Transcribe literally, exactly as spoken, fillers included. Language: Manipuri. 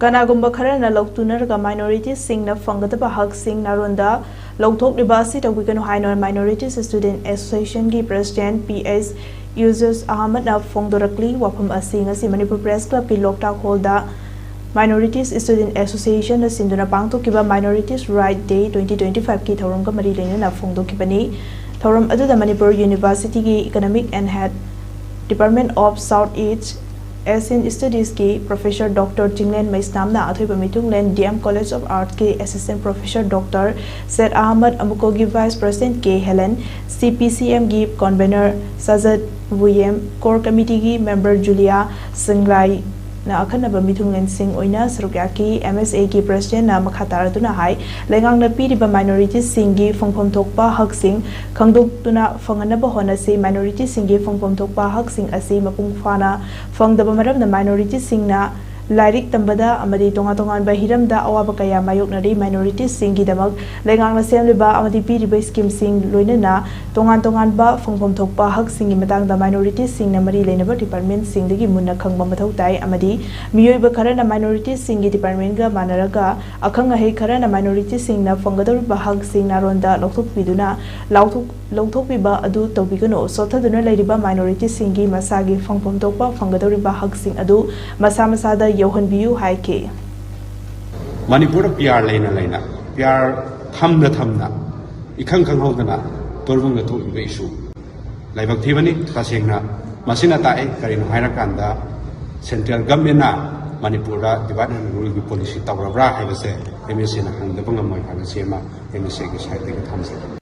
ꯀꯅꯥꯒꯨꯝꯕ ꯈꯔꯅ ꯂꯧꯇꯨꯅꯔꯒ ꯃꯥꯏꯅꯣꯔꯤꯇꯤꯁꯁꯤꯡꯅ ꯐꯪꯒꯗꯕ ꯍꯛꯁꯤꯡ ꯅꯥꯔꯣꯟꯗ ꯂꯧꯊꯣꯛꯂꯤꯕ ꯑꯁꯤ ꯇꯧꯕꯤꯒꯅꯨ ꯍꯥꯏꯅ ꯃꯥꯏꯅꯣꯔꯤꯇꯤꯁ ꯁ꯭ꯇꯨꯗꯦꯟꯠ ꯑꯦꯁꯣꯁꯤꯌꯦꯁꯟꯒꯤ ꯄ꯭ꯔꯦꯁꯤꯗꯦꯟꯠ ꯄꯤ ꯑꯦꯁ ꯌꯨꯁꯨꯁ ꯑꯍꯃꯗꯅ ꯐꯣꯡꯗꯣꯔꯛꯂꯤ꯫ ꯋꯥꯐꯝ ꯑꯁꯤ ꯉꯁꯤ ꯃꯅꯤꯄꯨꯔ ꯄ꯭ꯔꯦꯁ ꯀ꯭ꯂꯕꯀꯤ ꯂꯣꯛꯇꯥꯛ ꯍꯣꯜꯗ ꯃꯥꯏꯅꯣꯔꯤꯇꯤꯁ ꯁ꯭ꯇꯨꯗꯦꯟꯠ ꯑꯦꯁꯣꯁꯤꯌꯦꯁꯟꯅ ꯁꯤꯟꯗꯨꯅ ꯄꯥꯡꯊꯣꯛꯈꯤꯕ Minorities Right Day twenty twenty ꯐꯥꯏꯚꯀꯤ ꯊꯧꯔꯝꯒ ꯃꯔꯤ ꯂꯩꯅꯅ ꯐꯣꯡꯗꯣꯛꯈꯤꯕꯅꯤ꯫ ꯊꯧꯔꯝ ꯑꯗꯨꯗ ꯃꯅꯤꯄꯨꯔ ꯌꯨꯅꯤꯚꯔꯁꯤꯇꯤꯒꯤ economic and head department of South East Asian ꯁ꯭ꯇꯗꯤꯁꯀꯤ ꯄ꯭ꯔꯣꯐꯦꯁꯔ ꯗꯣꯛꯇꯔ ꯆꯤꯡꯂꯦꯟ ꯃꯩꯁꯅꯥꯝꯅ ꯑꯊꯣꯏꯕ ꯃꯤꯊꯨꯡꯂꯦꯟ ꯗꯤ ꯑꯦꯝ ꯀꯣꯂꯦꯖ ꯑꯣꯐ ꯑꯥꯔꯠꯁꯀꯤ assistant professor doctor Syed Ahmad, ꯑꯃꯨꯀꯣꯒꯤ vice president K Helen, C P C ꯑꯦꯝꯒꯤ ꯀꯟꯚꯦꯅꯔ ꯁꯖꯠ ꯋꯨꯌꯦꯝ, ꯀꯣꯔ ꯀꯃꯤꯇꯤꯒꯤ ꯃꯦꯝꯕꯔ ꯖꯨꯂꯤꯌꯥ ꯁꯤꯡꯂꯥꯏꯅ ꯑꯈꯟꯅꯕ ꯃꯤꯊꯨꯡꯂꯦꯟꯁꯤꯡ ꯑꯣꯏꯅ ꯁꯔꯨꯛ ꯌꯥꯈꯤ꯫ ꯑꯦꯝ ꯑꯦꯁ ꯑꯦꯒꯤ ꯄ꯭ꯔꯦꯁꯤꯗꯦꯟꯠꯅ ꯃꯈꯥ ꯇꯥꯔꯗꯨꯅ ꯍꯥꯏ, ꯂꯩꯉꯥꯛꯅ ꯄꯤꯔꯤꯕ ꯃꯥꯏꯅꯣꯔꯤꯇꯤꯁꯁꯤꯡꯒꯤ ꯐꯪꯐꯝ ꯊꯣꯛꯄ ꯍꯛꯁꯤꯡ ꯈꯪꯗꯣꯛꯇꯨꯅ ꯐꯪꯍꯟꯅꯕ ꯍꯣꯠꯅꯁꯤ꯫ ꯃꯥꯏꯅꯣꯔꯤꯇꯤꯁꯤꯡꯒꯤ ꯐꯪꯐꯝ ꯊꯣꯛꯄ ꯍꯛꯁꯤꯡ ꯑꯁꯤ ꯃꯄꯨꯡ ꯐꯥꯅ ꯐꯪꯗꯕ ꯃꯔꯝꯅ ꯃꯥꯏꯅꯣꯔꯤꯇꯤꯁꯤꯡꯅ ꯂꯥꯏꯔꯤꯛ ꯇꯝꯕꯗ ꯑꯃꯗꯤ ꯇꯣꯉꯥꯟ ꯇꯣꯉꯥꯟꯕ ꯍꯤꯔꯝꯗ ꯑꯋꯥꯕ ꯀꯌꯥ ꯃꯥꯌꯣꯛꯅꯔꯤ꯫ ꯃꯥꯏꯅꯣꯔꯤꯇꯤꯁꯁꯤꯡꯒꯤꯗꯃꯛ ꯂꯩꯉꯥꯛꯅ ꯁꯦꯝꯂꯤꯕ ꯑꯃꯗꯤ ꯄꯤꯔꯤꯕ ꯁ꯭ꯀꯤꯝꯁꯤꯡ ꯂꯣꯏꯅꯅ ꯇꯣꯉꯥꯟ ꯇꯣꯉꯥꯟꯕ ꯐꯪꯐꯝ ꯊꯣꯛꯄ ꯍꯛꯁꯤꯡꯒꯤ ꯃꯇꯥꯡꯗ ꯃꯥꯏꯅꯣꯔꯤꯇꯤꯁꯁꯤꯡꯅ ꯃꯔꯤ ꯂꯩꯅꯕ ꯗꯤꯄꯥꯔꯠꯃꯦꯟꯠꯁꯤꯡꯗꯒꯤ ꯃꯨꯟꯅ ꯈꯪꯕ ꯃꯊꯧ ꯇꯥꯏ ꯑꯃꯗꯤ ꯃꯤꯑꯣꯏꯕ ꯈꯔꯅ ꯃꯥꯏꯅꯣꯔꯤꯇꯤꯁꯁꯤꯡꯒꯤ ꯗꯤꯄꯥꯔꯠꯃꯦꯟꯠꯒ ꯃꯥꯟꯅꯔꯒ ꯑꯈꯪ ꯑꯍꯩ ꯈꯔꯅ ꯃꯥꯏꯅꯣꯔꯤꯇꯤꯁꯁꯤꯡꯅ ꯐꯪꯒꯗꯧꯔꯤꯕ ꯍꯛꯁꯤꯡ ꯅꯥꯔꯣꯟꯗ ꯂꯧꯊꯣꯛꯄꯤꯗꯨꯅ ꯂꯥꯎꯊꯣꯛ-, ꯂꯧꯊꯣꯛꯄꯤꯕ ꯑꯗꯨ ꯇꯧꯕꯤꯒꯅꯨ꯫ ꯁꯣꯠꯊꯗꯨꯅ ꯂꯩꯔꯤꯕ ꯃꯥꯏꯅꯣꯔꯤꯇꯤꯁꯤꯡꯒꯤ ꯃꯁꯥꯒꯤ ꯐꯪꯐꯝ ꯊꯣꯛꯄ ꯐꯪꯒꯗꯧꯔꯤꯕ ꯍꯛꯁꯤꯡ ꯑꯗꯨ ꯃꯁꯥ ꯃꯁꯥꯗ ꯌꯧꯍꯟꯕꯤꯌꯨ ꯍꯥꯏꯈꯤ꯫ ꯃꯅꯤꯄꯨꯔꯗ ꯄꯤ ꯑꯥꯔ ꯂꯩꯅ ꯂꯩꯅ, ꯄꯤ ꯑꯥꯔ ꯊꯝꯅ ꯊꯝꯅ, ꯏꯈꯪ ꯈꯪꯍꯧꯗꯅ ꯇꯣꯔꯕꯨꯡꯗ ꯊꯣꯛꯂꯤꯕ ꯏꯁꯨ ꯂꯥꯏꯕꯛ ꯊꯤꯕꯅꯤ꯫ ꯇꯁꯦꯡꯅ ꯃꯁꯤꯅ ꯇꯥꯛꯏ ꯀꯔꯤꯅꯣ ꯍꯥꯏꯔꯀꯥꯟꯗ, ꯁꯦꯟꯇ꯭ꯔꯦꯜ ꯒꯚꯔꯟꯃꯦꯟꯠꯅ ꯃꯅꯤꯄꯨꯔꯗ ꯗꯤꯚꯥꯏꯗ ꯑꯦꯟ ꯔꯨꯜꯒꯤ ꯄꯣꯂꯤꯁꯤ ꯇꯧꯔꯕ꯭ꯔꯥ ꯍꯥꯏꯕꯁꯦ ꯑꯦꯝ ꯑꯦꯁ ꯑꯦꯅ ꯍꯪꯗꯕ ꯉꯝꯃꯣꯏ ꯍꯥꯏꯕꯁꯤ ꯑꯃ ꯑꯦꯝ ꯑꯦꯁ ꯑꯦꯒꯤ ꯁꯥꯏꯠꯇꯒꯤ ꯊꯝꯖꯒꯦ꯫